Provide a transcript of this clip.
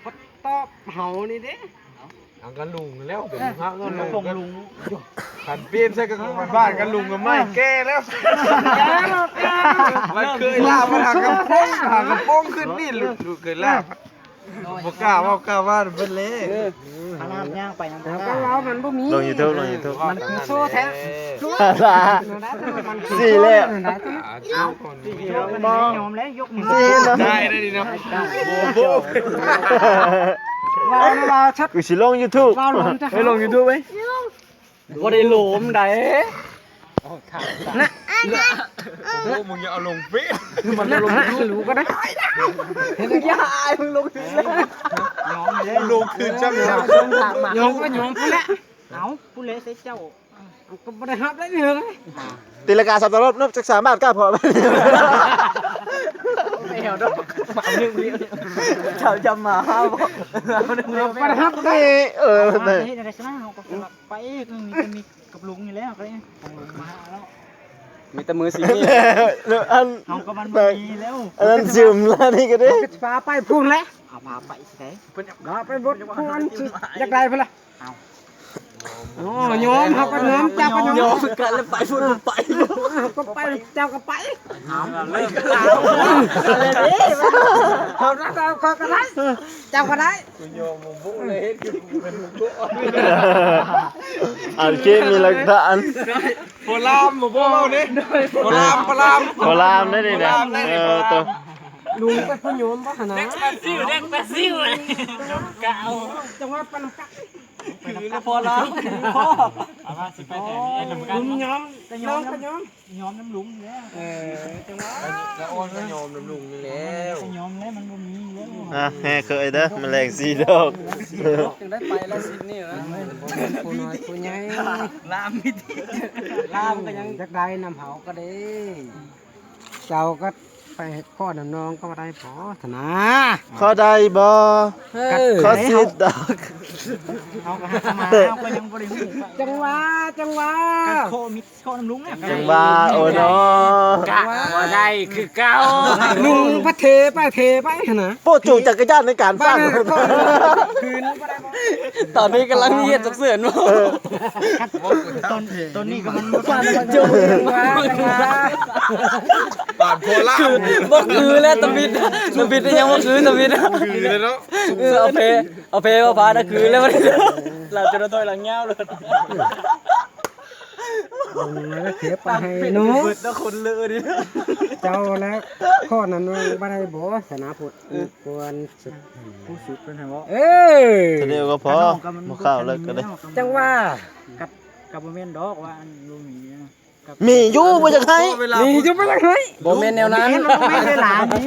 ບໍ່ຕອບເຮົານີ້ເດ້. ເອົາກັນລຸງແລ້ວ ເປັນພະເງິນລຸງ ຄັນປ່ຽນໃສ່ກັບບ້ານກັນລຸງກໍໄມ່ແກ່ແລ້ວ. ມັນເຄີຍລາວມາຫາກະໂປງ ຫາກະໂປງຂຶ້ນນີ້ ລູກເຄີຍລາວ ບໍ່ກ້າເວົ້າກ້າວ່າເບິດເລີຍ. ເອີ ຂະໜາດຍ່າງໄປຍັງບໍ່ກ້າ ເຮົາກໍເວົ້າມັນບໍ່ມີ ລົງຢູທູບ ລົງຢູທູບ ມັນຄືໂຊແທ້ ສີ່ແລ້ວ ເອົາ ຍອມແລ້ວ ຍົກມື ໄດ້ໄດ້ດີເນາະ ໂອ້ໂຫ ເວົ້ານະ ເວົ້າຊັດ ກູຊິລົງຢູທູບ ເວົ້າລົງ ເອີ ລົງຢູທູບເວີຍ. ບໍ່ໄດ້ໂຫຼມໃດ໋ ນະ ໂອ້ໂຫ ມຶງຢ່າເອົາລົງເຟສ ມັນລົງ ນະ ລູກກໍໄດ້ ຢ່າ ອາຍ ມຶງລົງຄືນແລ້ວ ຍອມເລີຍ ລົງຄືນຈ້ຳ ຍອມ ຍອມກໍຍອມພຸ້ນແຫຼະ ເອົາ ຜູ້ເລໃສ່ເຈົ້າ ກໍບໍ່ໄດ້ຮັບແລ້ວນີ້ເອີຍ ຕີລາກາສັບປະລົດເນາະ ຈັກສາມາດກ້າພໍ ແອວດອກ ມາໜຶ່ງ ເຈົ້າຈຳມາຫາບໍ່ ບໍ່ໄດ້ຮັບໄດ້ ເອີ ເຮັດໄດ້ຊະນະ ເຮົາກໍ ໄປເອງ ມີແຕ່ມີກັບລຸງນີ້ແຫຼະ ກໍເອງ ຂອງລຸງມາຫາເນາະ ມີແຕ່ມືສີນີ້ ອັນ ເຮົາກໍມັນບໍ່ມີແລ້ວ ອັນນັ້ນຊິມລະນີ້ກໍໄດ້ ພາໄປພຸ້ນແຫຼະ ເອົາພາໄປຊິໄດ້ ເອົາໄປບົດຜູ້ອັນຊິຢາກໄດ້ພຸ້ນລະ ເອົາ ໂອ້ ຍອມ ເຮົາກໍຍອມ ເຈົ້າກໍຍອມ ຍອມກັນແລ້ວໄປພຸ້ນໄປ ເຮົາກໍໄປ ເຈົ້າກໍໄປ ເອົາ ເຮົາ ເຮົາກໍໄດ້ ເຈົ້າກໍໄດ້ ກູຍອມບໍ່ເລີຍ ເຮັດຄືເປັນຜູ້ ອັນຄລິບມີຫຼັກຖານ ໂພລາມບໍ່ເວົ້າເດ້ ໂພລາມ ໂພລາມ ໂພລາມເດ້ນີ້ນະ ໂພລາມເດ້ ເອີ ໂຕ ລຸງເປັນຜູ້ຍອມບໍ່ຫັ້ນນະ ເດັກປາຊິວ ເດັກປາຊິວ ກະເອົາ ຈັ່ງວ່າປານຳກັນ ຄືແລ້ວ ໂພລາມ ເອົາວ່າຊິໄປແຖວນີ້ ລຸງຍອມ ກໍຍອມ ນ້ອງກໍຍອມ ຍອມນຳລຸງແລ້ວ ເອີ ຈັ່ງວ່າ ກະໂອນກໍຍອມນຳລຸງນີ້ແລ້ວ ຍອມແລ້ວ ມັນບໍ່ມີແລ້ວ ອ່ະ ແຫ່ເຄີຍເດີ ມະແລງສີ່ດອກ ຈຶ່ງໄດ້ໄປລະສິບນີ້ນະ ຜູ້ນ້ອຍຜູ້ໃຫຍ່ ລາມມີຕິ ລາມກໍຍັງຢາກໄດ້ນຳເຮົາກໍເດ້ ເຈົ້າກໍໄປຂໍນຳນ້ອງກໍບໍ່ໄດ້ພໍຊະນາ ຂໍໄດ້ບໍ່ ເອີ ຂໍສິດດອກ ເຮົາກໍຫາມາ ເຮົາກໍຍັງບໍ່ໄດ້ຮູ້ ຈັ່ງວ່າ ຈັ່ງວ່າ ກໍຂໍມິດ ຂໍນຳລຸງນະ ຈັ່ງວ່າ ໂອ້ເນາະ ກະບໍ່ໄດ້ຄືເກົ່າ ລຸງພັດເທໄປເທໄປຫັ້ນນະ ໂປ້ຈູງຈັກກະຍານໃນການຟັງ ຄືນບໍ່ໄດ້ ຕອນນີ້ກຳລັງເຮັດສັບເສີນ ເອີ ຕອນ ຕອນນີ້ກໍມັນບໍ່ທັນ ຈູງວ່າ ປານໂພລາມ ຄື ບໍ່ຄືແລ້ວ ຕະບິດ ຕະບິດຍັງບໍ່ຄື ຕະບິດ ຄືເລີຍເນາະ ເອີ ເອົາເພ ເອົາເພມາພາດ ຄືແລ້ວບັດນີ້ ລາວຈົນຖອຍຫຼັງຍາວເລີຍ. ເອົາມາແລ້ວເສຍໄປໃຫ້ໜູ ເບິດແລ້ວຄົນເລີນີ້ ເຈົ້າແລ້ວ ຂໍ້ນັ້ນວ່າບໍ່ໄດ້ບໍ່ ຊະນະພຸດ ເອີ ຄວນສຸດ ຜູ້ສຸດເພິ່ນໃຫ້ເວົ້າ ເອີ ເທົ່າດຽວກໍພໍ ບໍ່ເຂົ້າເລີຍກໍໄດ້ ຈັ່ງວ່າ ກັບ ກັບບໍ່ແມ່ນດອກວ່າອັນບໍ່ມີນະ ມີຢູ່ ບໍ່ຢາກໃຫ້ ມີຢູ່ ບໍ່ຢາກໃຫ້ ບໍ່ແມ່ນແນວນັ້ນ ບໍ່ແມ່ນເວລານີ້